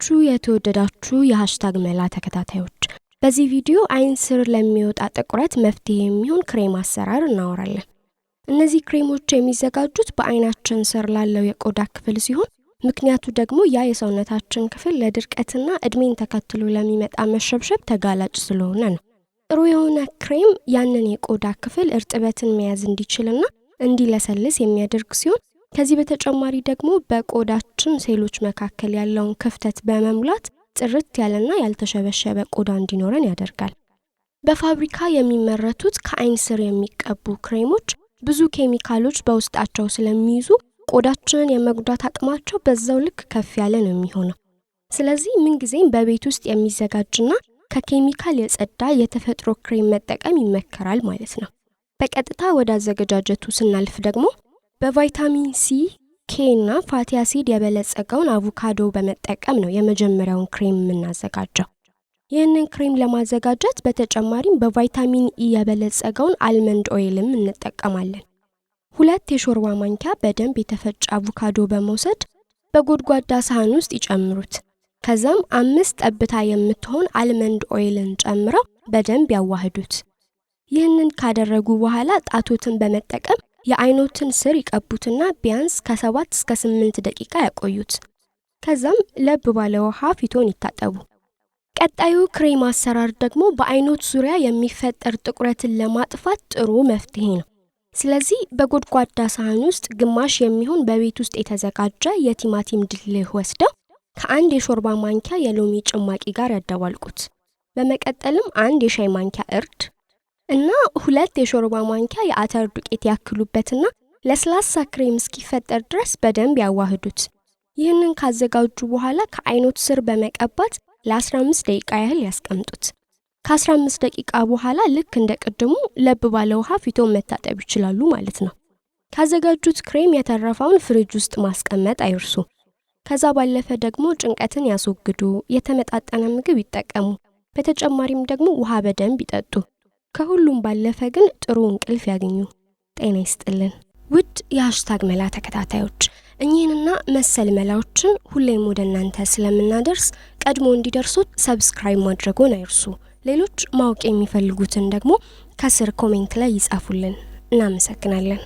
ናችሁ የተወደዳችሁ የ#መላ ተከታታዮች? በዚህ ቪዲዮ አይን ስር ለሚወጣ ጥቁረት መፍትሄ የሚሆን ክሬም አሰራር እናወራለን። እነዚህ ክሬሞች የሚዘጋጁት በአይናችን ስር ላለው የቆዳ ክፍል ሲሆን፣ ምክንያቱ ደግሞ ያ የሰውነታችን ክፍል ለድርቀትና እድሜን ተከትሎ ለሚመጣ መሸብሸብ ተጋላጭ ስለሆነ ነው። ጥሩ የሆነ ክሬም ያንን የቆዳ ክፍል እርጥበትን መያዝ እንዲችልና እንዲለሰልስ የሚያደርግ ሲሆን፣ ከዚህ በተጨማሪ ደግሞ በቆዳችን ሴሎች መካከል ያለውን ክፍተት በመሙላት ጥርት ያለና ያልተሸበሸበ ቆዳ እንዲኖረን ያደርጋል። በፋብሪካ የሚመረቱት ከአይን ስር የሚቀቡ ክሬሞች ብዙ ኬሚካሎች በውስጣቸው ስለሚይዙ ቆዳችንን የመጉዳት አቅማቸው በዛው ልክ ከፍ ያለ ነው የሚሆነው። ስለዚህ ምንጊዜም በቤት ውስጥ የሚዘጋጅና ከኬሚካል የጸዳ የተፈጥሮ ክሬም መጠቀም ይመከራል ማለት ነው። በቀጥታ ወደ አዘገጃጀቱ ስናልፍ ደግሞ በቫይታሚን ሲ፣ ኬ እና fatty acid የበለጸገውን አቮካዶ በመጠቀም ነው የመጀመሪያውን ክሬም የምናዘጋጀው። ይህንን ክሬም ለማዘጋጀት በተጨማሪም በቫይታሚን ኢ የበለጸገውን almond oil ም እንጠቀማለን። 2 የሾርባ ማንኪያ በደንብ የተፈጨ አቮካዶ በመውሰድ በጎድጓዳ ሳህን ውስጥ ይጨምሩት። ከዛም 5 ጠብታ የምትሆን almond oil ን ጨምረው በደንብ ያዋህዱት። ይህንን ካደረጉ በኋላ ጣቶትን በመጠቀም የአይኖትን ስር ይቀቡትና ቢያንስ ከ7 እስከ 8 ደቂቃ ያቆዩት። ከዛም ለብ ባለ ውሃ ፊቶን ይታጠቡ። ቀጣዩ ክሬም አሰራር ደግሞ በአይኖት ዙሪያ የሚፈጠር ጥቁረትን ለማጥፋት ጥሩ መፍትሄ ነው። ስለዚህ በጎድጓዳ ሳህን ውስጥ ግማሽ የሚሆን በቤት ውስጥ የተዘጋጀ የቲማቲም ድልህ ወስደው ከአንድ የሾርባ ማንኪያ የሎሚ ጭማቂ ጋር ያደባልቁት። በመቀጠልም 1 የሻይ ማንኪያ እርድ እና 2 የሾርባ ማንኪያ የአተር ዱቄት ያክሉበትና ለስላሳ ክሬም እስኪፈጠር ድረስ በደንብ ያዋህዱት። ይህንን ካዘጋጁ በኋላ ከአይኖት ስር በመቀባት ለ15 ደቂቃ ያህል ያስቀምጡት። ከ15 ደቂቃ በኋላ ልክ እንደ ቅድሙ ለብ ባለ ውሃ ፊቶን መታጠብ ይችላሉ ማለት ነው። ካዘጋጁት ክሬም የተረፈውን ፍሪጅ ውስጥ ማስቀመጥ አይርሱ። ከዛ ባለፈ ደግሞ ጭንቀትን ያስወግዱ፣ የተመጣጠነ ምግብ ይጠቀሙ። በተጨማሪም ደግሞ ውሃ በደንብ ይጠጡ። ከሁሉም ባለፈ ግን ጥሩ እንቅልፍ ያግኙ። ጤና ይስጥልን። ውድ የ#መላ ተከታታዮች፣ እኚህንና መሰል መላዎችን ሁሌም ወደ እናንተ ስለምናደርስ ቀድሞ እንዲደርሱት subscribe ማድረጎን አይርሱ። ሌሎች ማወቅ የሚፈልጉትን ደግሞ ከስር comment ላይ ይጻፉልን። እናመሰግናለን።